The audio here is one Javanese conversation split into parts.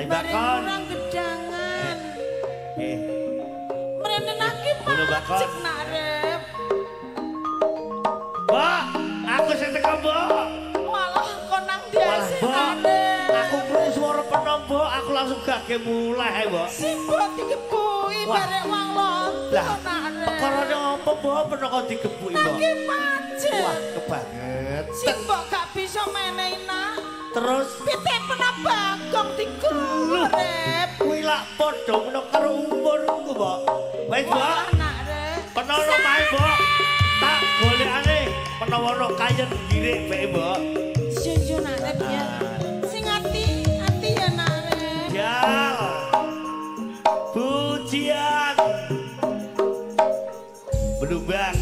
Ayo bakon. Bareng gedangan. Nggih. Mrene naki pacek nak rep. Mbok, aku sing teko, Mbok. Walah kon nang diase arep. Aku krungu swara peno, Mbok, aku langsung gage mulih ae, Mbok. Si mbok digebuki barek wong londo nak rep. Perkarane opo, Mbok, peno kok digebuki, Mbok? Naki pacek. Wah, kebanget. Si mbok gak bisa menehi nak. Terus pitik peno bagong digowo rep. Kuwi lak padha meno karo umurku, Mbok. Wis, Mbok. Peno omahe, Mbok. Tak golekane menawa ana kayen girik bae, Mbok. Yo nak rep ya. Sing ati-ati ya nak rep. Ya. Pujian. Belumbang.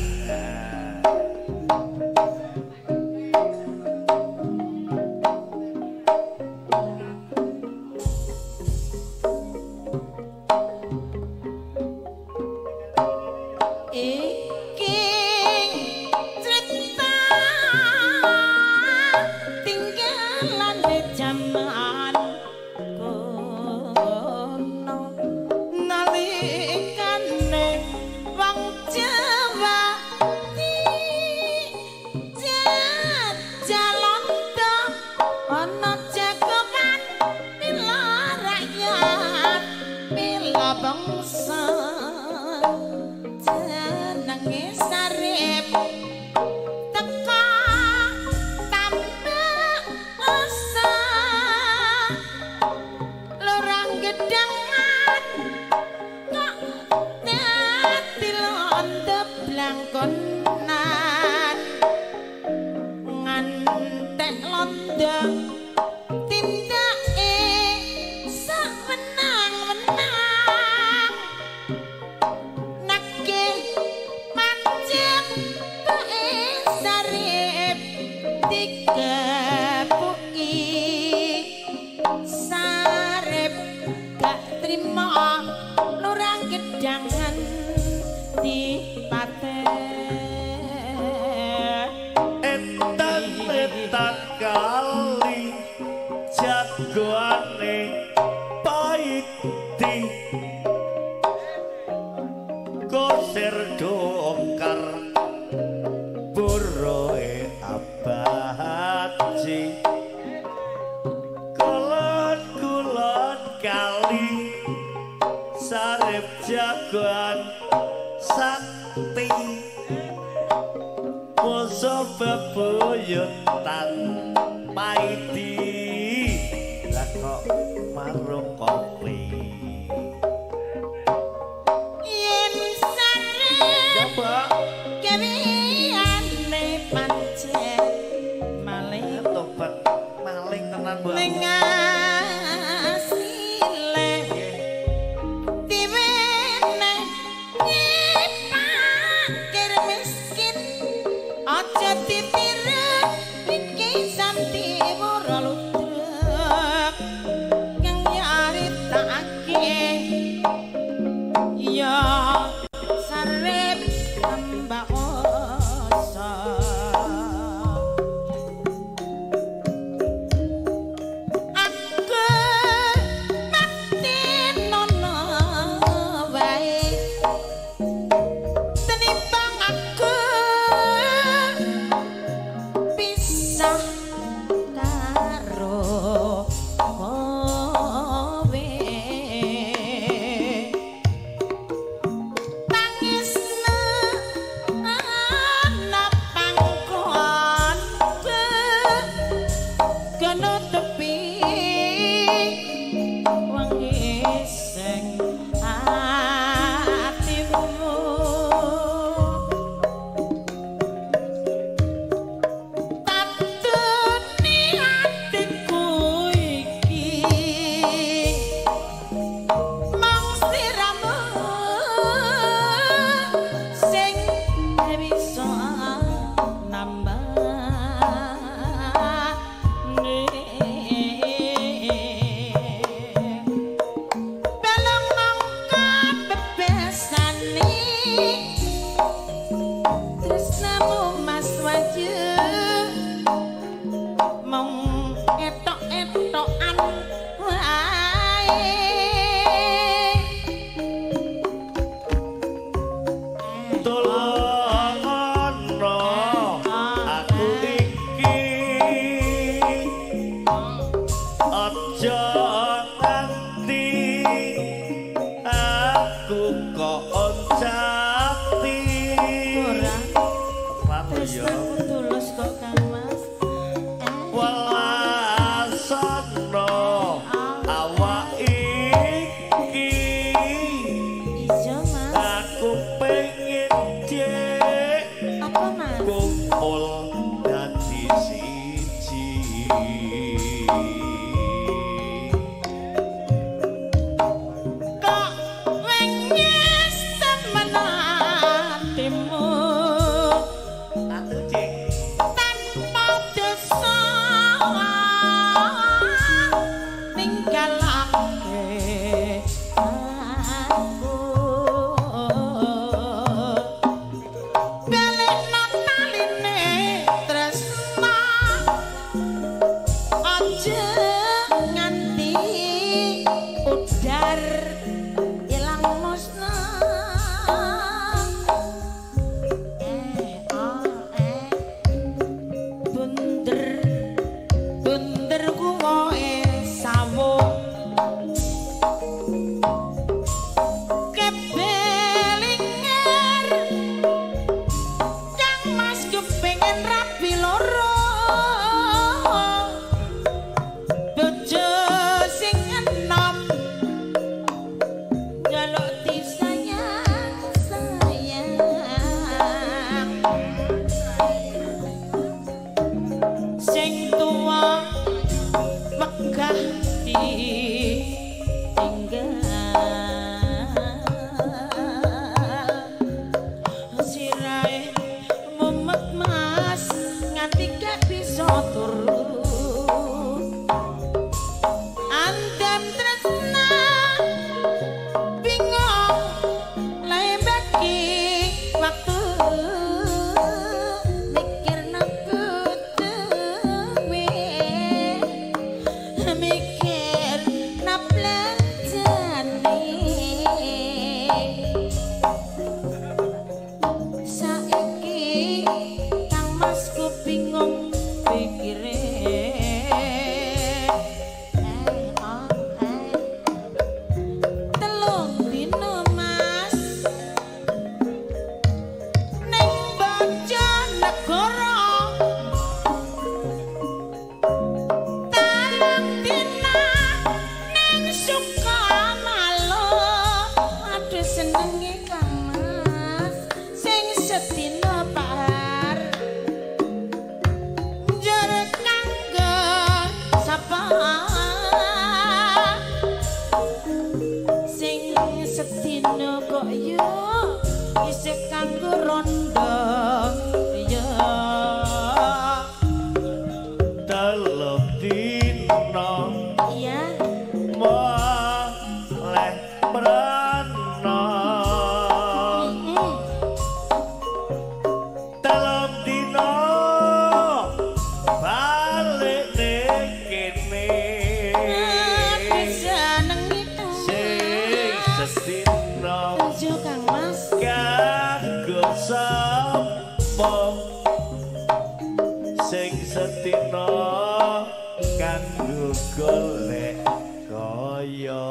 Aku Kok wengis temen atimu tanpa dosa ninggalake aku. Balekno taline tresna aja nganti udar ilang musna. Bunder bunder kuwoe sawung kebelinger Kang Mas kepengin rabi loro bojo sing enom njaluk disayang sayang sing tuwa wegah ditinggal sirahe mumet Mas nganti gak bisa turu. Andam tresna bingung lembeki waktu mikir nang kuduwe mikir nang belanjane saiki Kang Masku bingung pikire. Telung dino Mas ning Bojonegoro telung dina ning Sukamalo aduh senenge Kang Mas sing sedina par njer kanggo sapa sing sedina kok yo isih kanggo rondo ya. Telung dina Iya moleh prana telung dina balik ning kene aduh senenge Kang sing Mas sedina Ayo Kang Mas kanggo sapa sing sedina kanggo golek kaya.